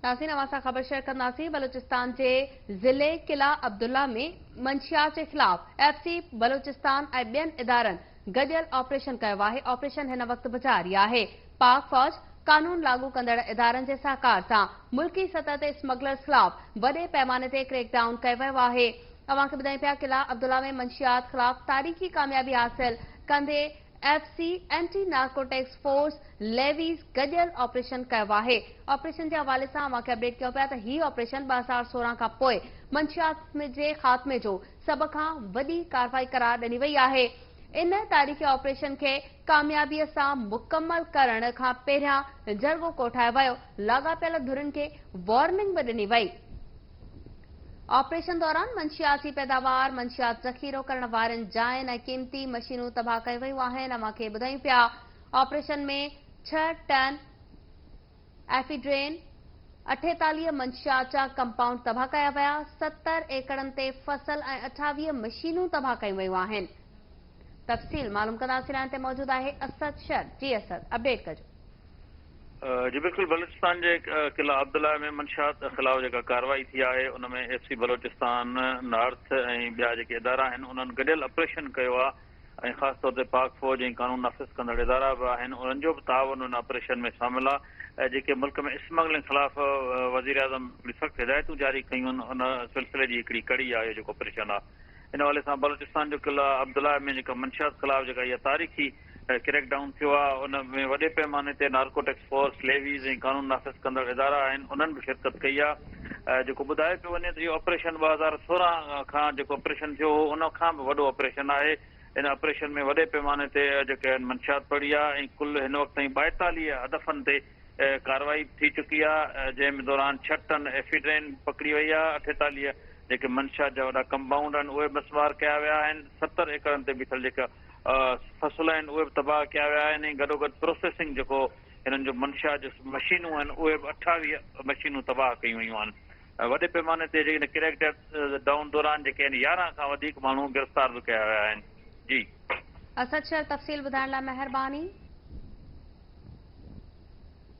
ناظرين اوهان سان خبر شيئر ڪنداسين بلوچستان جي ضلعي قلعه عبدالله ۾ منشيات جي خلاف ايف سي بلوچستان ۽ ٻين ادارن گڏيل آپريشن ڪيو آهي آپريشن هن وقت به جاري آهي پاڪ فوج قانون لاڳو ڪندڙ ادارن جي سهڪار سان ملڪي سطح تي اسمگلرز خلاف وڏي پيماني تي ڪريڪ ڊائون ڪيو ويو آهي اوهان کي ٻڌايون پيا قلعه عبدالله ۾ منشيات خلاف تاريخي ڪاميابي حاصل ڪندي F C, anti narcotics force, levies گڏيل آپريشن ڪيو آهي. آپريشن جي حوالي سان اوهان کي اپڊيٽ ڪيون پيا ته هي آپريشن 2016 کان پوء منشيات جي خاتمي جو سڀ کان وڏي ڪارروائي قرار ڏني وئي آهي. ان تاريخي آپريشن کي ڪاميابي سان مڪمل ڪرڻ کان پهريان جرڳو ڪوٺايو ويو، لاڳاپيل ڌرين کي وارننگ به ڏني وئي. آپريشن دوران منشيات جي پيداوار، منشيات ذخيرو ڪرڻ وارين جاين ۽ قيمتي مشينون تباهه ڪيون ويون آهن، اوهان کي ٻڌايون پيا آپريشن ۾ 6 ٽن ايفيڊرين، 48 منشيات جا ڪمپائونڊ تباهه ڪيا ويا، 70 ايڪڙن تي فصل ۽ 28 مشينون تباهه ڪيون ويون آهن. تفصيل معلوم ڪنداسين لائين تي موجود آهي اسد شر، جي اسد اپڊيٽ ڪجو. جي بلڪل بلوچستان جي قلعه عبدالله ۾ منشيات خلاف جيڪا ڪارروائي ٿي آهي ان ۾ ايف سي بلوچستان نارٿ ۽ ٻيا جيڪي ادارا آهن انهن گڏيل آپريشن ڪيو آهي ۽ خاص طور تي پاڪ فوج ۽ قانون نافذ ڪندڙ ادارا به آهن انهن جو به تعاون ان آپريشن ۾ شامل آهي جيڪي ملڪ ۾ اسمگلنگ خلاف وزيراعظم هڪڙي سخت هدايتون جاري ڪيون آهن ان سلسلي جي هڪڙي ڪڙي آهي اهو جيڪو آپريشن آهي. ان حوالي سان بلوچستان جو قلعه عبدالله ۾ جيڪا منشيات خلاف جيڪا اها تاريخي ڪريڪ ڊائون ٿيو آهي ان ۾ وڏي پيماني تي نارڪوٽڪس فورس، ليويز ۽ قانون نافذ ڪندڙ ادارا آهن انهن به شرڪت ڪئي آهي جيڪو ٻڌايو پيو وڃي ته اهو آپريشن 2016 کان جيڪو آپريشن ٿيو هو ان کان به وڏو آپريشن آهي ان آپريشن ۾ وڏي پيماني تي جيڪي آهن منشيات پڙي آهي ۽ ڪل هن وقت تائين 42 هدفن تي ڪارروائي به ٿي چڪي آهي جنهن ۾ دوران 6 ٽن ايفيڊرين پڪڙي وئي آهي، 48 جيڪي منشيات جا وڏا ڪمپائونڊ آهن اهي به مسمار ڪيا ويا آهن، 70 ايڪڙن تي بيٺل جيڪا فصل آهن اهي به تباهه ڪيا ويا آهن ۽ گڏوگڏ پروسيسنگ جيڪو هنن جو منشيات جو مشينون آهن اهي به 28 مشينون تباهه ڪيون ويون آهن. وڏي پيماني تي جيڪي ڪريڪ ڊائون دوران جيڪي آهن 11 کان وڌيڪ ماڻهو گرفتار به ڪيا ويا آهن. جي. اسد شر تفصيل ٻڌائڻ لاء مهرباني.